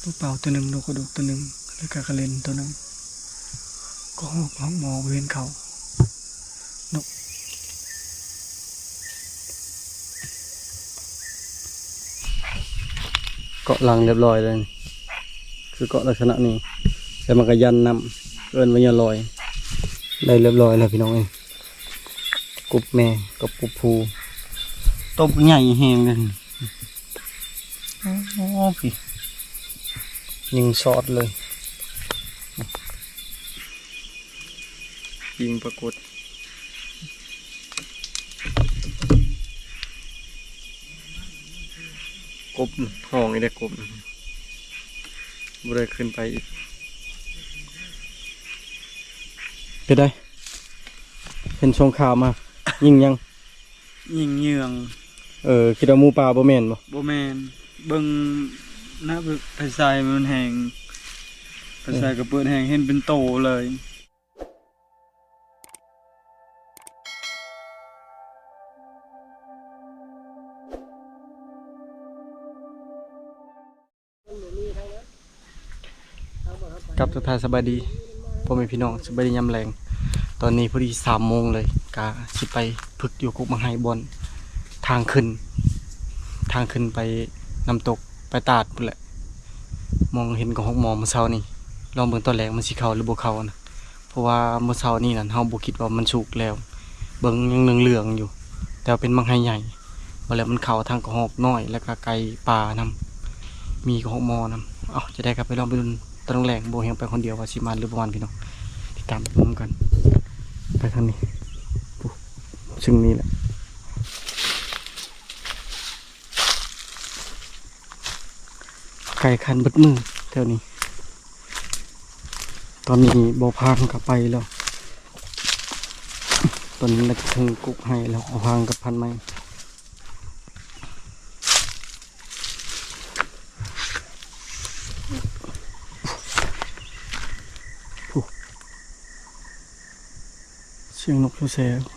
ປາເປົ້າຕົວໜຶ່ງ, ນົກກະດູກຕົວໜຶ່ງ ແລ້ວກະກະເລັນຕົວໜຶ່ງ. ກະຮອກ ຮອກໝໍບໍ່ເຫັນເຂົ້າ. ນົກ ເກາະລັງຮຽບຮ້ອຍເລີຍ ຄືເກາະລັກສະນະນີ້ ແລ້ວມັນກະຢັນນ້ຳ ເອີ້ນວ່າຍອດລອຍ. ໄດ້ຮຽບຮ້ອຍແລ້ວພີ່ນ້ອງເອີຍ. ກົບແມ່ກັບກົບຜູ້ ໂຕບັກໃຫຍ່ແຮງເລີຍ. ໂອ້ ພີ່ ຍິງຊອດເລີຍ. ຍິງປາກົດ ກົບຮ້ອງອີກແລ້ວ ກົບ ບໍ່ໄດ້ຂຶ້ນໄປອີກ. ເປັນໃດ? ເຫັນສົ່ງຂ່າວມາ ຍິງຫຍັງ? ຍິງເຫຍື່ອງ. ເອີ ຄິດວ່າໝູປ່າບໍ່ແມ່ນບໍ່? ບໍ່ແມ່ນ. ເບິ່ງນະ ໄຟສາຍມັນແຮງ ໄຟສາຍກະເປີດແຮງ ເຫັນເປັນໂຕເລີຍ. ກັບທັກທາຍສະບາຍດີພໍ່ແມ່ພີ່ນ້ອງ ສະບາຍດີຍາມແລງ. ຕອນນີ້ພໍດີສາມໂມງເລີຍ ກະຊິໄປຝຶກຢູ່ກົກໝາກໄຮ ບ່ອນທາງຂຶ້ນ ທາງຂຶ້ນໄປນ້ຳຕົກ ໄປຕາດພຸ້ນແຫຼະ. ມອງເຫັນກະຮອກໝໍມື້ເຊົ້ານີ້ ລອງເບິ່ງຕອນແລງມັນຊິເຂົ້າຫຼືບໍ່ເຂົ້ານະ. ເພາະວ່າມື້ເຊົ້ານີ້ນັ້ນ ເຮົາບໍ່ຄິດວ່າມັນສຸກແລ້ວ ເບິ່ງຍັງເຫຼືອງໆຢູ່ ແຕ່ວ່າເປັນໝາກໄຮໃຫຍ່. ວ່າແລ້ວມັນເຂົ້າທັງກະຮອກນ້ອຍ ແລ້ວກະໄກ່ປ່ານຳ ມີກະຮອກໝໍນຳ. ເອົ້າ ຈະໄດ້ກັບໄປລອງໄປລຸ້ນຕອນແລງ ບໍ່ຮູ້ໄປຄົນດຽວວ່າຊິໝານຫຼືບໍ່ໝານ ພີ່ນ້ອງ ຕິດຕາມໄປພ້ອມກັນ. ໄປທາງນີ້ ພຸ້ນ ຊຶ່ງນີ້ແຫຼະ ໄກ່ຂັນເບິດມື້ແຖວນີ້. ຕອນນີ້ບໍ່ພາງກະໄປແລ້ວ ຕອນນີ້ໜ້າຈະເຖິງກົກໄຮແລ້ວ ບໍ່ພາງກະພັນໄມ້. ສຽງນົກແຊວໆ.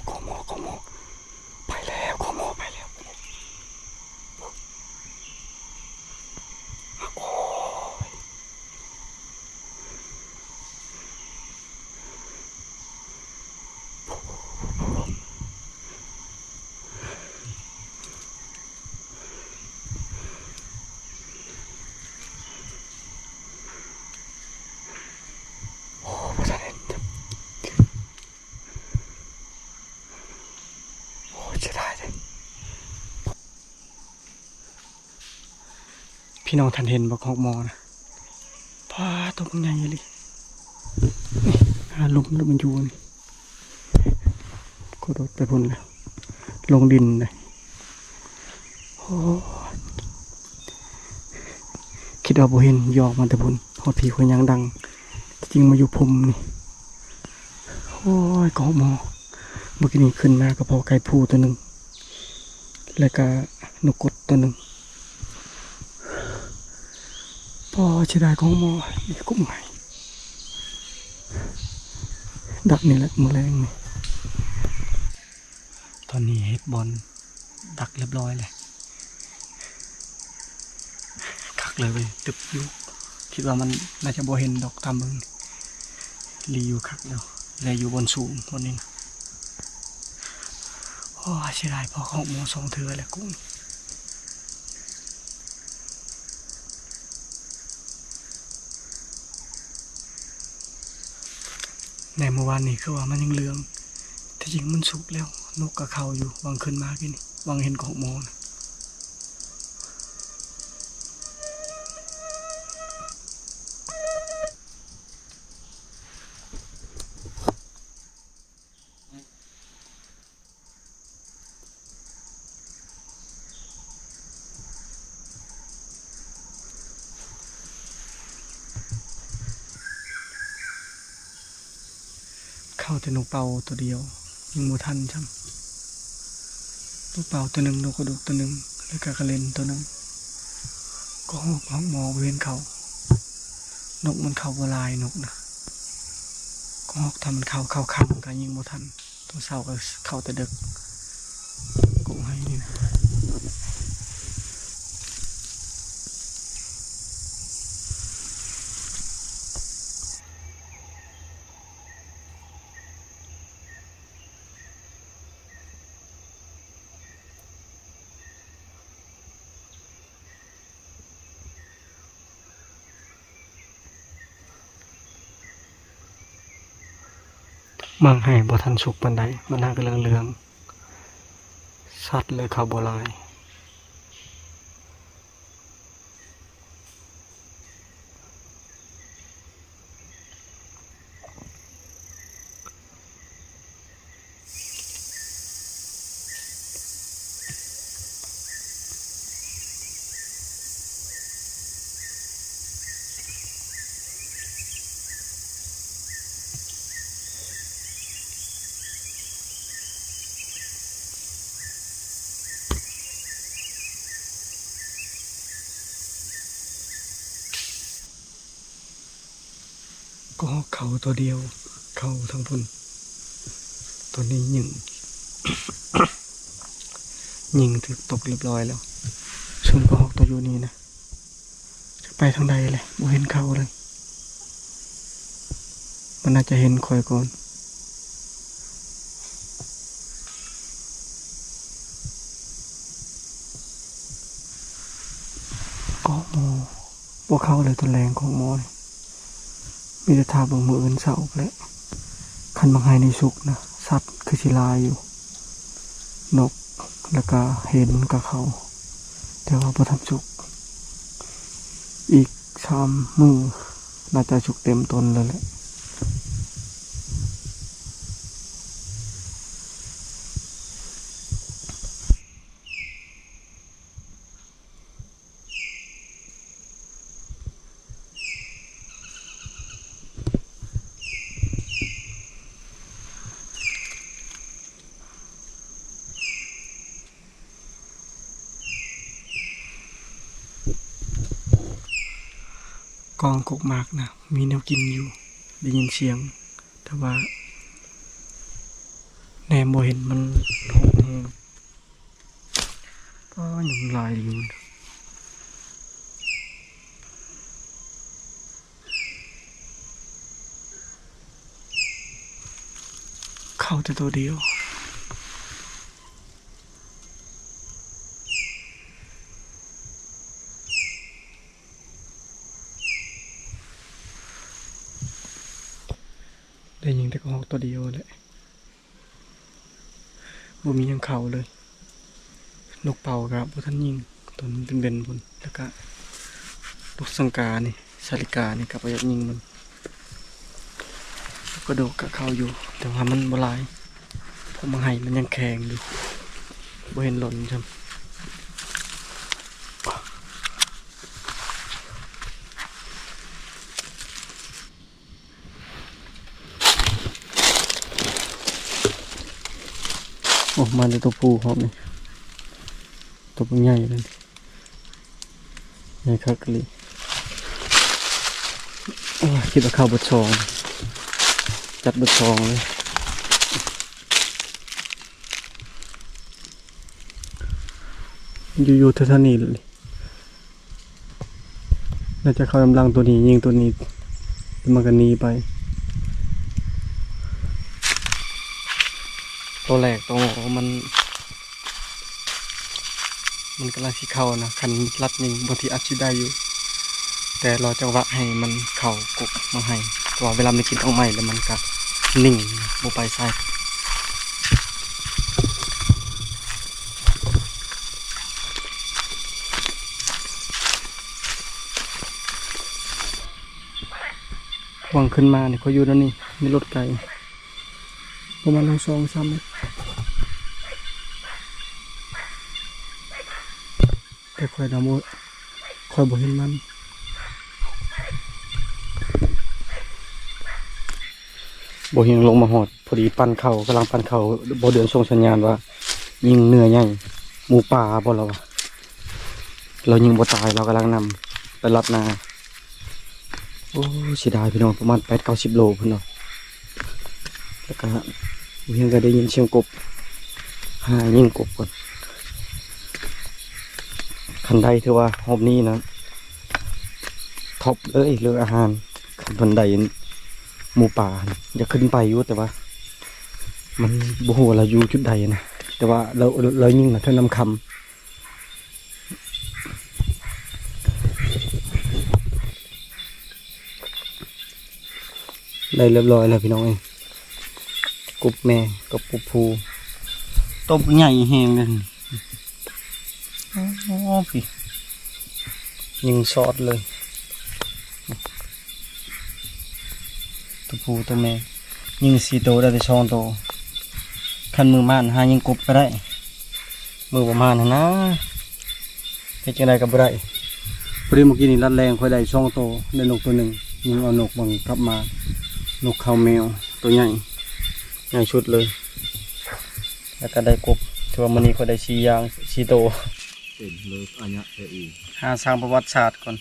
ຂອງໝໍ ຂອງໝໍ ໄປແລ້ວ ຂອງໝໍໄປແລ້ວ. ໂອ້ຍ ໂອ້ ບໍ່ທັນເຫັນ. ໂອ້ຍ ເສຍດາຍເດ້. ພີ່ນ້ອງທັນເຫັນບໍ່ ຮອກໝໍນະ? ປາດ ໂຕບັກໃຫຍ່ອີ່ຫຼີ. ນີ້ ຫາຫຼຸມແລ້ວມັນຢູ່ນີ້. ກະໂດດໄປພຸ້ນແລ້ວ ລົງດິນເດ້. ໂອ້ຍ ຄິດວ່າບໍ່ເຫັນ ຢອກມາແຕ່ພຸ້ນ ຮອດພີ້ຂ້ອຍຍ່າງດັງ ທີ່ຈິງມາຢູ່ພົມນີ້. ໂອ້ຍ ກະຮອກໝໍ ມື້ກີ້ນີ້ຂຶ້ນມາກະພໍ້ໄກ່ພູໂຕໜຶ່ງ ແລ້ວກະນົກກົດໂຕໜຶ່ງ. ປໍ ເສຍດາຍກະຮອກໝໍ ອີກກົກໝາກໄຮ. ດັກນີ້ແຫຼະ ມື້ແລງນີ້. ຕອນນີ້ເຮັດບ່ອນດັກຮຽບຮ້ອຍແລ້ວ. ຄັກເລີຍເວີຍ ຕຶບຢູ່. ຄິດວ່າມັນໜ້າຈະບໍ່ເຫັນດອກ ຕາມເບິ່ງ. ລີຢູ່ຄັກແລ້ວ ແລຢູ່ບ່ອນສູງບ່ອນນີ້ນະ. ໂອ້ຍ ເສຍດາຍ ພໍ້ຮອກໝໍສອງເທື່ອແລ້ວກູ. ໃນມື້ວານນີ້ຄືວ່າມັນຍັງເຫຼືອງ ແທ້ຈິງມັນສຸກແລ້ວ. ນົກກະເຂົ້າຢູ່ ຫວ່າງຂຶ້ນມາກີ້ນີ້ ຫວ່າງເຫັນກະຮອກໝໍນະ. ໂ ເອົາແຕ່ນົກເປົ້າໂຕດຽວ ຍິງບໍ່ທັນຊ້ຳ. ນົກເປົ້າໂຕໜຶ່ງ, ນົກກະດູກໂຕໜຶ່ງ ແລ້ວກະກະເລັນໂຕໜຶ່ງ. ກະຮອກ ຮອກໝໍບໍ່ເຫັນເຂົ້າ. ນົກມັນເຂົ້າບໍ່ຫຼາຍ, ນົກນະ. ກະຮອກຖ້າມັນເຂົ້າ, ເຂົ້າຄ່ຳກະຍິງບໍ່ທັນ. ຕອນເຊົ້າກໍເຂົ້າແຕ່ເດິກ ກົກໄຮ່ນີ້ນະ. ໝາກໄຮ່ບໍ່ທັນສຸກປານໃດ, ມັນຫາກເຫຼືອງໆ, ສັດເລີຍເຂົ້າບໍ່ຫຼາຍ. ກໍເຂົ້າໂຕດຽວ, ເຂົ້າທາງພຸ້ນ. ຕອນນີ້ຍິງ, ຍິງຖືກຕົກຮຽບຮ້ອຍແລ້ວ. ຊຸມກະຮອກໂຕຢູ່ນີ້ນະ ຈັກໄປທາງໃດແຫຼະ, ບໍ່ເຫັນເຂົ້າເລີຍ. ມັນໜ້າຈະເຫັນຂ້ອຍກ່ອນ. ກະຮອກໝໍບໍ່ເຂົ້າເລີຍຕອນແລງ, ກະຮອກໝໍນີ້ມີແຕ່ຖ້າເບິ່ງມື້ອື່ນເຊົ້າພຸ້ນແຫຼະ. ຄັນໝາກໄຮ່ນີ້ສຸກນະ, ສັດຄືຊິຫຼາຍຢູ່, ນົກ ແລ້ວກະເຫັນກະເຂົ້າ, ແຕ່ວ່າບໍ່ທັນສຸກ. ອີກສາມມື້ໜ້າຈະສຸກເຕັມຕົ້ນແລ້ວແຫຼະ. ກອງກົກໝາກນະ ມີແນວກິນຢູ່, ໄດ້ຍິນສຽງ, ແຕ່ວ່າແນມບໍ່ເຫັນ, ມັນຮົກແຮງ. ປ້າ ຍຸງຫຼາຍຢູ່, ເຂົ້າແຕ່ໂຕດຽວ. ໄດ້ຍິງແຕ່ກະຮອກໂຕດຽວແຫຼະ, ບໍ່ມີຫຍັງເຂົ້າເລີຍ. ນົກເປົ້າກະບໍ່ທັນຍິງ, ຕອນເປັນເວັນພຸ້ນ, ແລ້ວກະນົກສັງການີ້, ສາລິການີ້ກະບໍ່ຢາກຍິງມັນ. ນົກກະດູກກະເຂົ້າຢູ່, ແຕ່ວ່າມັນບໍ່ຫຼາຍ, ເພາະໝາກໄຮ່ມັນຍັງແຂງຢູ່, ບໍ່ເຫັນຫຼົ່ນຊ້ຳ. ໂອ້ ມາແຕ່ຕົວຜູ້ພ້ອມນີ້, ຕົວໃຫຍ່ເລີຍ, ໃຫຍ່ຄັກອີ່ຫຼີ. ໂອ້ຍ ຄິດວ່າເຂົ້າເບິດຊ່ອງ, ຈັດເບິດຊ່ອງເລີຍ. ຢູ່ ຢູ່ແຖວໆນີ້ແຫຼະ, ໜ້າຈະເຂົ້ານຳຫຼັງໂຕນີ້, ຍິງໂຕນີ້ ມັນກໍໜີໄປ. ໂຕແລກ ໂຕມັນ ມັນກຳລັງຊິເຂົ້ານະ, ຄັນລັດຍິງບາງທີອາດຊິໄດ້ຢູ່, ແຕ່ລໍຈັງຫວະໃຫ້ມັນເຂົ້າກົກມາໃຫ້, ເພາະວ່າເວລາມັນໄດ້ກິນດອກໄມ້ແລ້ວມັນກະນິ່ງ, ບໍ່ໄປໃສ. ຫວ່າງຂຶ້ນມານີ້ ຂ້ອຍຢູ່ແນວນີ້ ມີລົດໄກ ປະມານສອງສາມເມັດ ແຕ່ຂ້ອຍນຳ ຂ້ອຍບໍ່ເຫັນມັນ. ບໍ່ຮຽງລົງມາຮອດ ພໍດີປັ່ນເຂົ້າ ກຳລັງປັ່ນເຂົ້າ ບໍ່ເດືອນສົ່ງສັນຍານວ່າຍິງເນື້ອໃຫຍ່ ໝູປ່າບໍ່ລາວວ່າ ລາວຍິງບໍ່ຕາຍ ລາວກຳລັງນຳໄປລັດນາ. ໂອ້ ເສຍດາຍພີ່ນ້ອງ ປະມານແປດເກົ້າສິບໂລພຸ້ນເນາະ. ແລ້ວກະບໍ່ຮຽງກະໄດ້ຍິນສຽງກົບ ຫາຍິງກົບກ່ອນ. ຄັນໄດ້ຖືວ່າຮອບນີ້ນະ ທັອບເລີຍເລື່ອງອາຫານ ຄັນເພິ່ນໄດ້ໝູປ່າ. ຢາກຂຶ້ນໄປຢູ່ ແຕ່ວ່າມັນບໍ່ຮູ້ວ່າລາວຢູ່ຈຸດໃດນະ ແຕ່ວ່າລາວ ລາວຍິງນະ ແຖວນ້ຳຄຳ. ໄດ້ຮຽບຮ້ອຍແລ້ວພີ່ນ້ອງເອີຍ ກົບແມ່ກັບກົບຜູ້ ໂຕບັກໃຫຍ່ແຮງເລີຍ. ໂອ້ ພີ່ ຍິງຊອດເລີຍ ໂຕຜູ້ໂຕແມ່ ຍິງສີ່ໂຕໄດ້ແຕ່ສອງໂຕ. ຄັນມືໝານຫາຍິງກົບກະໄດ້ ມືບໍ່ໝານຫັ້ນນາ ເຮັດຈັ່ງໃດກະບໍ່ໄດ້. ພໍດີມື້ກີ້ນີ້ລັດແລງຂ້ອຍໄດ້ສອງໂຕ ໄດ້ນົກໂຕໜຶ່ງ ຍິງເອົານົກບັງກັບມາ ນົກເຂົາແມວ ໂຕໃຫຍ່ ໃຫຍ່ສຸດເລີຍ ແລ້ວກະໄດ້ກົບ. ຖືວ່າມື້ນີ້ຂ້ອຍໄດ້ສີ່ຢ່າງ ສີ່ໂຕ. ເປັນເລີກອາຍະແທ້ອີ ຫາສ້າງປະຫວັດສາດກ່ອນ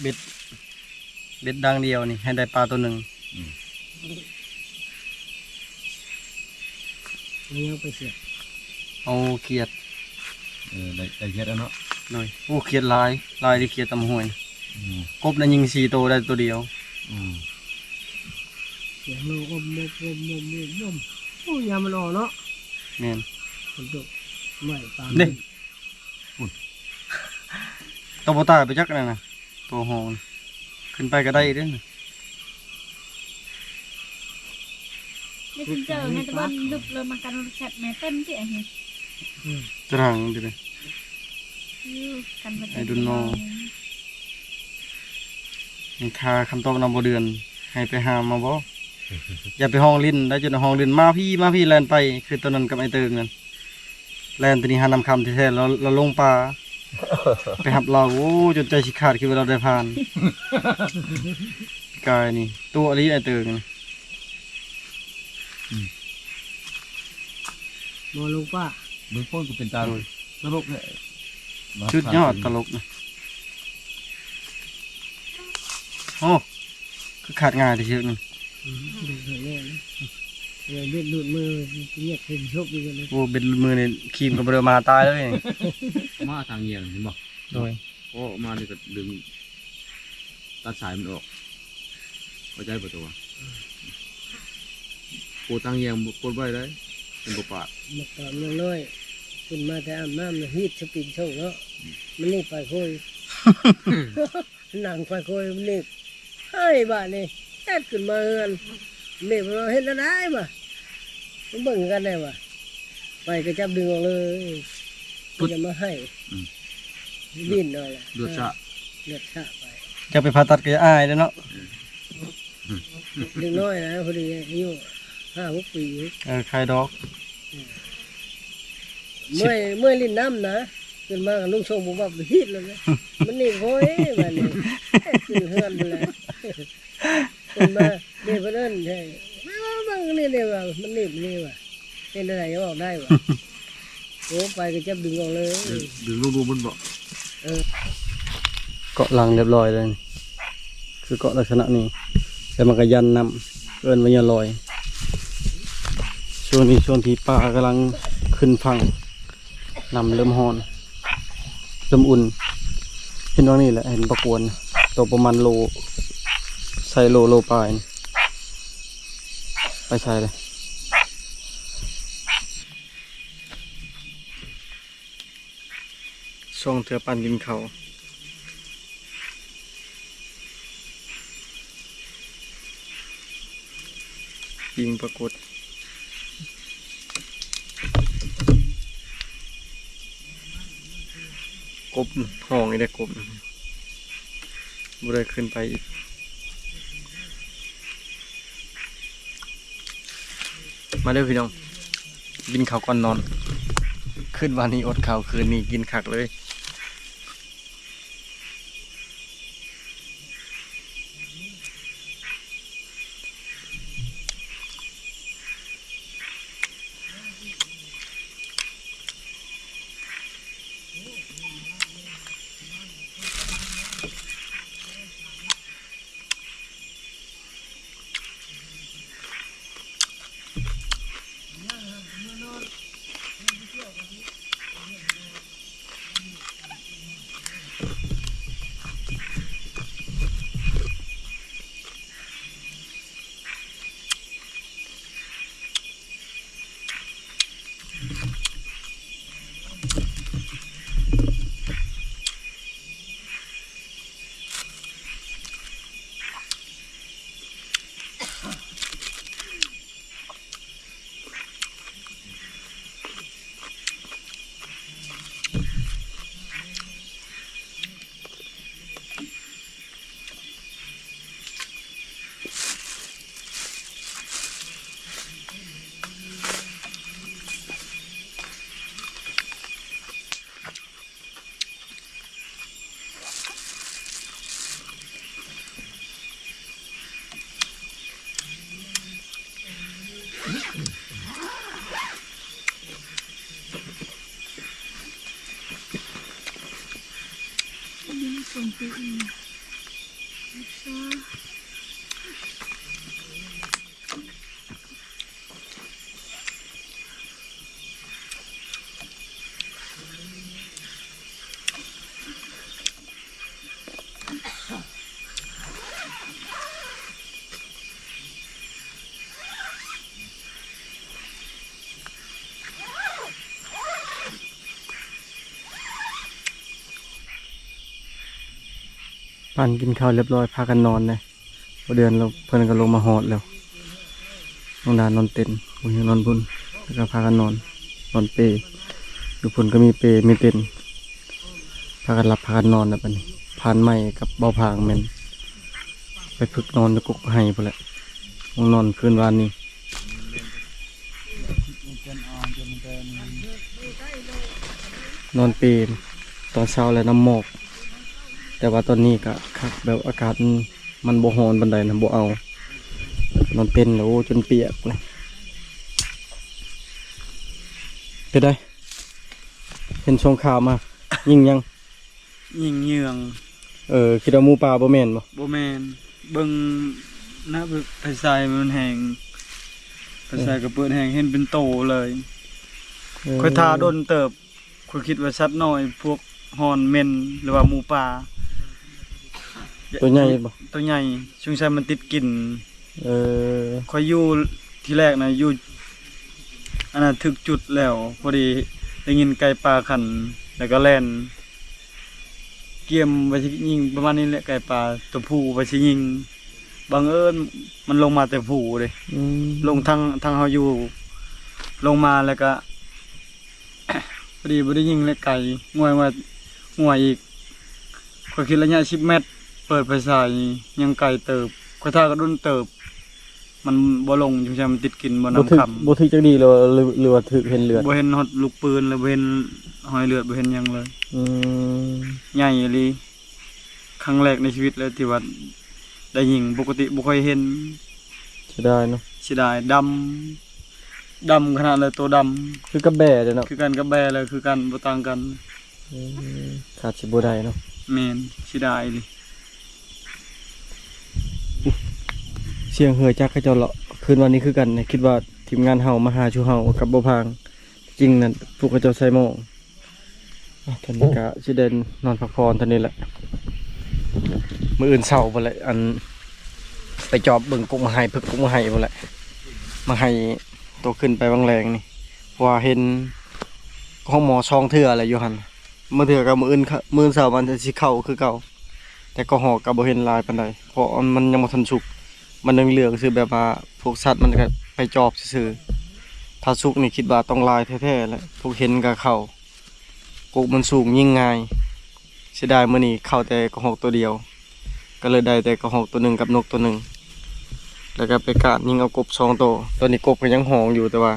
ເບັດ ເບັດດັງດຽວນີ້ໃຫ້ໄດ້ປາໂຕໜຶ່ງ. ອືມ ເອົາຂຽດ ເອົາຂຽດ ເອີ ໄດ້ ໄດ້ຂຽດແລ້ວເນາະ. ໂດຍ ໂອ້ ຂຽດຫຼາຍ ຫຼາຍເດ້ ຂຽດຕຳຫ້ວຍ. ອືມ ກົບນະຍິງສີ່ໂຕໄດ້ໂຕດຽວ. ອືມ ສຽງໂລ ອົມ ອົມ ອົມ ອົມ ອົມ ໂອ້ ຍາມມັນອອກເນາະ. ແມ່ນ ຝົນຕົກ ໄມ້ປາງ ເດ້ ພຸ້ນ ໂຕບໍ່ຕາຍໄປຈັກນັ້ນນະ ໂຕຮອງ ຂຶ້ນໄປກະໄດ້ເດ້. ໄດ້ຂຶ້ນເຈີແມ່ຕະບອນ ລຶບລົງມາກັນແຊັດແມ່ເຕັມທີ່ອັນນີ້ ອືມ ຕະຫາງຕິເດ້ ຢູ່ກັນບໍ່ໄດ້ I don't know. ຍັງຄາຄຳຕອບນຳບໍ່ເດືອນ ໃຫ້ໄປຫາມາບໍ່? ຢ່າໄປຮ້ອງຫຼິ້ນໄດ້ ຈົນຮ້ອງຫຼິ້ນ ມາພີ້ ມາພີ້ ແລ່ນໄປ ຄືຕອນນັ້ນກັບໄອ້ເຕີງນັ້ນ ແລ່ນແຕ່ນີ້ຫານ້ຳຄຳແທ້ໆ ລາວ ລາວລົງປ່າ ໄປຮັບລາວ ໂອ້ ຈົນໃຈຊິຂາດ ຄິດວ່າລາວໄດ້ຜ່ານ. ປີກາຍນີ້ຕົວະອີ່ຫຼີໄອ້ເຕີງນີ້. ອືມ ບໍ່ລົງປ່າ ເບິ່ງຄົນກະເປັນຕາ ໂດຍ ຕະຫຼົກແທ້ ສຸດຍອດຕະຫຼົກນະ. ໂອ້ ຄືຂາດງ່າຍແທ້ເຊືອກນີ້. ອືມ ເບັດຫຼຸດມື ຍຽດເຫັນສົບຢູ່ເລີຍ. ໂອ້ ເບັດຫຼຸດມືນີ້ ຄີມກະບໍ່ໄດ້ມາຕາຍເລີຍ. ມາທາງແຍງເຫັນບໍ່? ໂດຍ ໂອ້ ມານີ້ກະດຶງ ຕັດສາຍມັນອອກ ເຂົ້າໃຈບໍ່ຕົວະ? ໂກຕັງແຍງບໍ່ກົດໄວ້ໄດ໋ ມັນບໍ່ປາດ. ໝາກຕອນນ້ອຍໆ ຂຶ້ນມາແຕ່ອາບນ້ຳ ຮີດສະປຣິງຊົກເນາະ ອືມ ມັນນີ້ໄປໂຄຍ ນັ່ງໄປໂຄຍ ມັນນີ້ ຫາຍບາດນີ້ ແອດຂຶ້ນມາເຮືອນ ເມຍວ່າເຮັດແນວໃດວະ ມາເບິ່ງກັນແດ່ວະ ໄປກະຈັບດຶງອອກເລີຍ ເພິ່ນຈະມາໃຫ້ ອືມ ວິນເອົາລະ ເລືອດຊະ ເລືອດຊະໄປ. ຢາກໄປຜ່າຕັດກະຢ່າອາຍເດ້ເນາະ. ເອີ ເດັກນ້ອຍນະ ພໍດີອາຍຸຫ້າຫົກປີ. ເອີ ໄຄດອກ ເມື່ອຍ ເມື່ອຍຫຼິ້ນນ້ຳນະ ຂຶ້ນມາກະນຸ່ງໂສ້ງບຸບບັບຮີດແລ້ວນະ ມັນນີ້ໂພຍບາດນີ້ ຂຶ້ນເຮືອນພຸ້ນແຫຼະ. ເພິ່ນມາ ເດ ເພິ່ນເອີ້ນໃຫ້ ມາເບິ່ງນີ້ເດວ່າ ມັນໜີບນີ້ວ່າ ເປັນຈັ່ງໃດ ອອກໄດ້ວ່າ. ໂອ້ ໄປກະຈັບດຶງອອກເລີຍ ດຶງລົງດູມັນບໍ? ເອີ ເກາະຫຼັງຮຽບຮ້ອຍເລີຍ ຄືເກາະລັກສະນະນີ້ ແລ້ວມັນກະຢັນນ້ຳ ເອີ້ນວ່າຍອດລອຍ. ຊ່ວງນີ້ຊ່ວງທີ່ປາກຳລັງຂຶ້ນຝັ່ງ ນ້ຳເລີ່ມຮ້ອນ ເລີ່ມອຸ່ນ. ເຫັນຫວ່າງນີ້ແຫຼະ ເຫັນປາກວນ ໂຕປະມານໂລ ໃສ່ໂລ ໂລປາຍ ໄປໃສເລີຍ? ຊ່ວງເທື່ອປັນກິນເຂົ້າ ປີ້ງປາກົດ ກົບຮ້ອງອີກແລ້ວ ກົບບໍ່ໄດ້ຂຶ້ນໄປອີກ. ມາເດີພີ່ນ້ອງ ກິນເຂົ້າກ່ອນນອນ ຄືນວານນີ້ອົດເຂົ້າ ຄືນນີ້ກິນຄັກເລີຍ. ປັ້ນກິນເຂົ້າຮຽບຮ້ອຍ ພາກັນນອນເດ້. ບໍ່ເດືອນລະ ເພິ່ນກໍລົງມາຮອດແລ້ວ. ນ້ອງດານອນເຕັນ ຜູ້ຍິງນອນພຸ້ນ ແລ້ວກໍພາກັນນອນ ນອນເປ. ຢູ່ພຸ້ນກໍມີເປ ມີເຕັນ ພາກັນຫຼັບ ພາກັນນອນແລ້ວບັດນີ້. ພານໃໝ່ກັບເບົາພາງແມ່ນໄປຝຶກນອນຢູ່ກົກໄຮພຸ້ນແຫຼະ. ຫ້ອງນອນຄືນວານນີ້ ນອນເປຕອນເຊົ້າແລ້ວນຳໝອກ. ແຕ່ວ່າຕອນນີ້ກະຄັກ ແບບອາກາດມັນ ມັນບໍ່ຮ້ອນປານໃດນະ ບໍ່ເອົາ. ນອນເຕັນແລ້ວ ໂອ້ ຈົນປຽກເລີຍ. ເປັນໃດ? ເຫັນຊ່ວງຂ່າວມາ ຍິງຫຍັງ? ຍິງເຍືອງ. ເອີ ຄິດວ່າໝູປ່າບໍ່ແມ່ນບໍ່? ບໍ່ແມ່ນ. ເບິ່ງນະ ໄຟສາຍມັນແຮງ ໄຟສາຍກໍເປີດແຮງ ເຫັນເປັນໂຕເລີຍ. ເອີ ຂ້ອຍຖ້າດົນເຕີບ ຂ້ອຍຄິດວ່າສັດນ້ອຍ ພວກຮ້ອນເໝັນ ຫຼືວ່າໝູປ່າ. ໂຕໃຫຍ່ບໍ່? ໂຕໃຫຍ່ ສົງໄສມັນຕິດກິນ. ເອີ ຂ້ອຍຢູ່ທີແລກນະ ຢູ່ ອັນນັ້ນ ຖືກຈຸດແລ້ວ ພໍດີໄດ້ຍິນໄກ່ປ່າຂັນ ແລ້ວກໍແລ່ນກຽມວ່າຊິຍິງ ປະມານນີ້ແຫຼະ. ໄກ່ປ່າຕົວຜູ້ວ່າຊິຍິງ ບັງເອີນມັນລົງມາແຕ່ພູເດ້. ອືມ ລົງທາງ ທາງເຮົາຢູ່ ລົງມາແລ້ວກະ ພໍດີບໍ່ໄດ້ຍິງແລ້ວໄກ ງວຍ ງວຍ ງວຍອີກ. ຂ້ອຍຄິດໄລຍະສິບແມັດ ເປີດໄຟສາຍ ຍັງໄກເຕີບ. ຂ້ອຍຖ້າກໍດົນເຕີບ ມັນບໍ່ລົງ ຈັ່ງຊັ້ນມັນຕິດກິນ ບໍ່ນຳຄຳ. ບໍ່ຖືກຈັກດີ ຫຼື ຫຼືວ່າຖືກເຫັນເລືອດ? ບໍ່ເຫັນຮອດລູກປືນ ແລະ ບໍ່ເຫັນຮອຍເລືອດ ບໍ່ເຫັນຫຍັງເລີຍ. ອືມ ໃຫຍ່ອີ່ຫຼີ. ຄັ້ງແລກໃນຊີວິດເລີຍທີ່ວ່າໄດ້ຍິງ ປົກກະຕິບໍ່ຄ່ອຍເຫັນ. ເສຍດາຍເນາະ. ເສຍດາຍ. ດຳ ດຳຂະໜາດເລີຍ ໂຕດຳ ຄືກັບແບ້ເດ້ເນາະ. ຄືກັນກັບແບ້ເລີຍ ຄືກັນ ບໍ່ຕ່າງກັນ. ອືມ ຄາດຊິບໍ່ໄດ້ເນາະ. ແມ່ນ ເສຍດາຍອີ່ຫຼີ. ສຽງເຮືອຈັກເຂົາເຈົ້າເລາະ ຄືນວານນີ້ຄືກັນ. ຄິດວ່າທີມງານເຮົາມາຫາສູ່ເຮົາກັບບໍ່ພາງ ຈິງນັ້ນ ພວກເຂົາເຈົ້າໃສ່ໝໍ້. ອາ ຕອນນີ້ກະຊິໄດ້ນອນພັກຜ່ອນເທົ່ານີ້ແຫຼະ. ມື້ອື່ນເຊົ້າພຸ້ນແຫຼະ ອັນ ໄປຈອບເບິ່ງກົກໝາກໄຮ ເພິກກົກໝາກໄຮພຸ້ນແຫຼະ. ໝາກໄຮໂຕຂຶ້ນໄປຫວ່າງແລງນີ້ ເພາະວ່າເຫັນຮອງໝໍສອງເທື່ອແຫຼະຢູ່ຫັ້ນ. ບາງເທື່ອກໍມື້ອື່ນ ມື້ອື່ນເຊົ້າມັນຊິເຂົ້າຄືເກົ່າ ແຕ່ກໍຮອກກໍບໍ່ເຫັນຫຼາຍປານໃດ ເພາະມັນຍັງບໍ່ທັນສຸກ. ມັນເຫຼືອງໆຊື່ ແບບວ່າພວກສັດມັນກໍໄປຈອບຊື່ໆ. ຖ້າສຸກນີ້ຄິດວ່າຕ້ອງຫຼາຍແທ້ໆແຫຼະ ພວກເຫັນກໍເຂົ້າ. ກົກມັນສູງຍິງງ່າຍ. ເສຍດາຍມື້ນີ້ເຂົ້າແຕ່ກະຮອກໂຕດຽວ ກໍເລີຍໄດ້ແຕ່ກະຮອກໂຕໜຶ່ງກັບນົກໂຕໜຶ່ງ ແລ້ວກໍໄປການຍິງເອົາກົບສອງໂຕ. ຕອນນີ້ກົບກໍຍັງຮ້ອງຢູ່ ແຕ່ວ່າ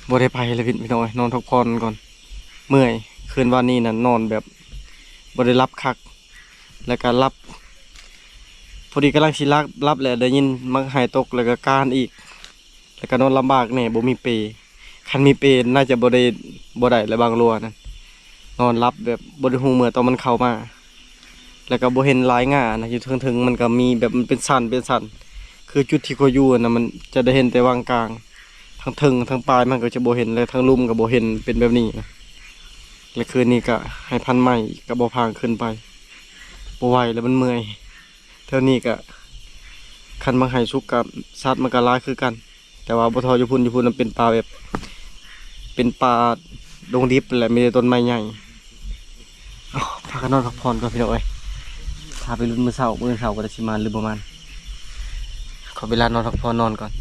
ບໍ່ໄດ້ໄປແລ້ວ ພີ່ນ້ອງເອີຍ ນອນພັກຜ່ອນກ່ອນ. ເມື່ອຍ ຄືນວານນີ້ນັ້ນນອນແບບບໍ່ໄດ້ຫຼັບຄັກ ແລ້ວກໍຫຼັບ ພໍດີກຳລັງຊິຫຼັບ ຫຼັບແລ້ວໄດ້ຍິນໝາກໄຮຕົກ ແລ້ວກໍການອີກ ແລ້ວກໍນອນລຳບາກແດ່ ບໍ່ມີເປ. ຄັນມີເປໜ້າຈະບໍ່ໄດ້ ບໍ່ໄດ້ແລ້ວ ບາງລັວນັ້ນ ນອນຫຼັບແບບບໍ່ໄດ້ຮູ້ເມື່ອຕອນມັນເຂົ້າມາ. ແລ້ວກໍບໍ່ເຫັນລາຍງ່ານະ ຢູ່ເທິງໆ ມັນກໍມີແບບ ມັນເປັນຊັ້ນເປັນຊັ້ນ ຄືຈຸດທີ່ຂ້ອຍຢູ່ນະ ມັນຈະໄດ້ເຫັນແຕ່ຫວ່າງກາງ ທາງເທິງທາງປາຍມັນກໍຈະບໍ່ເຫັນ ແລະ ທາງລຸ່ມກໍບໍ່ເຫັນ ເປັນແບບນີ້ນະ. ແລະ ຄືນນີ້ກະໃຫ້ພັນໃໝ່ກັບບໍ່ພາງຂຶ້ນໄປ ບໍ່ໄຫວແລ້ວ ມັນເມື່ອຍ. ແຖວນີ້ກະ ຄັນໝາກໄຮສຸກກະ ສັດມັນກະຫຼາຍຄືກັນ ແຕ່ວ່າບໍ່ທໍ່ຢູ່ພຸ້ນ. ຢູ່ພຸ້ນມັນເປັນປ່າແບບ ເປັນປ່າດົງດິບແຫຼະ ມີແຕ່ຕົ້ນໄມ້ໃຫຍ່. ເອົາ ພາກັນນອນພັກຜ່ອນກ່ອນ ພີ່ນ້ອງເອີຍ ຖ້າໄປລຸ້ນມື້ເຊົ້າ ມື້ເຊົ້າວ່າຈະຊິມານຫຼືບໍ່ມານ. ຂໍເວລານອນພັກຜ່ອນ ນອນກ່ອນ.